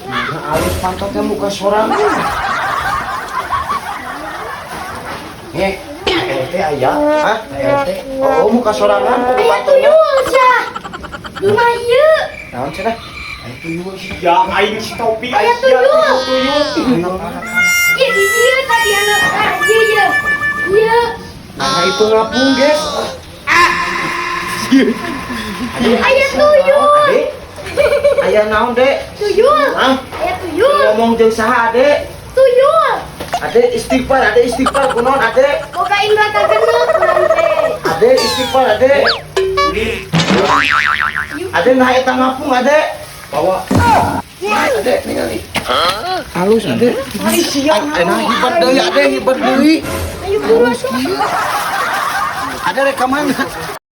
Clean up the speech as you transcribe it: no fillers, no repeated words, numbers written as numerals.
Nah, alus pantotnya muka sorangan. Nge, RT aya? Hah? RT? Oh, muka sorangan kudu Aya pantotnya. tuyul sia. Di imah ieu. Naon cenah? Aya tuyul sia, aing si topi Aya aing sia tuyul. Tuyul. Ieu di dieu tadi anu. Ah, ieu ieu. Ieu. Nah, itu ngapung, guys. Aya tuyul. Adek. Aya naon, Dek? Tuyul. Hah? Aya tuyul. Ngomong jeung saha, Adek? Tuyul. Adek istighfar, Adek istighfar kunaon, Adek? Boga indra kagenep urang teh. Adek istighfar, Adek. Adek, nah eta ngapung, Adek. Bawa. Adek ningali. Halus, Adek. Ai sia. Nah, hebat deui, Adek, hebat deui. Ayo buru atuh. Adek rek ka mana?